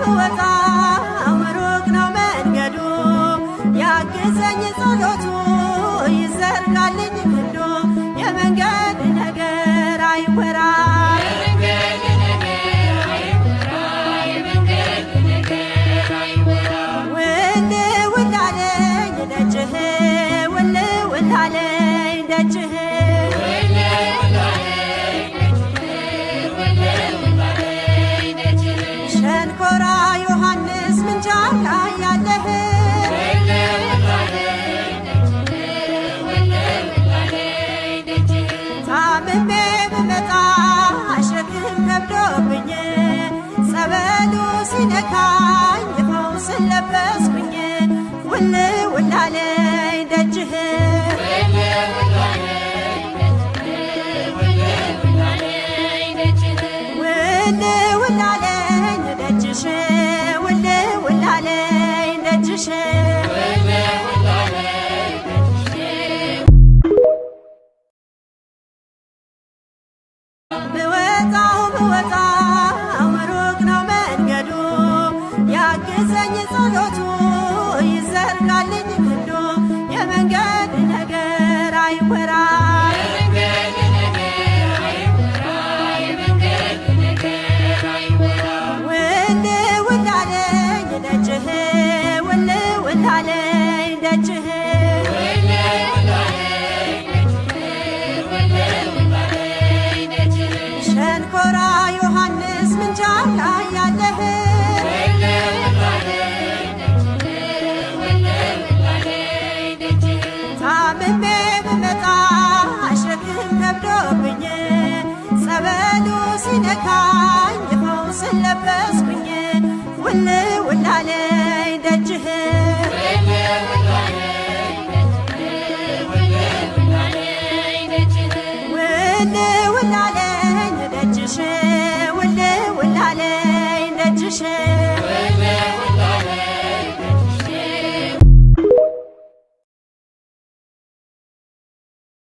ብወጣው ሩቅ ነው መንገዱ፣ ያግዘኝ ጸሎቱ ይዘርጋልኝ ክንዱ። የመንገድ ነገር አይወራ። ውል ውል አለኝ ደጅህ፣ ውል ውል አለኝ ደጅህ። ሸንኮራ ዮሐንስ ምንጃር ላይ ያለህ፣ ታምሜ ብመጣ ሸክም ከብዶብኝ፣ ጸበሉ ሲነካኝ ፈውስን ለበስኩኝ። ውል ውል አለኝ ደጅህ። ውል ውል አለኝ ደጅሽ፣ ውል ውል አለኝ ደጅሽ። ብወጣው ብወጣው ሩቅ ነው መንገዱ፣ ያግዘኝ ጸሎቱ ይዘርጋልኝ ክንዱ። የመንገድ ነገር አይወራ። ውል ውል አለኝ ደጅህ፣ ውል ውል አለኝ ደጅህ። ሸንኮራ ዮሐንስ ምንጃር ላይ ያለህ፣ ታምሜ ብመጣ ሸክም ከብዶብኝ፣ ጸበሉ ሲነካኝ ፈውስን ለበስኩኝ። ውል ውል አለኝ ደጅህ። ውል ውል አለኝ ደጅሽ፣ ውል ውል አለኝ ደጅሽ።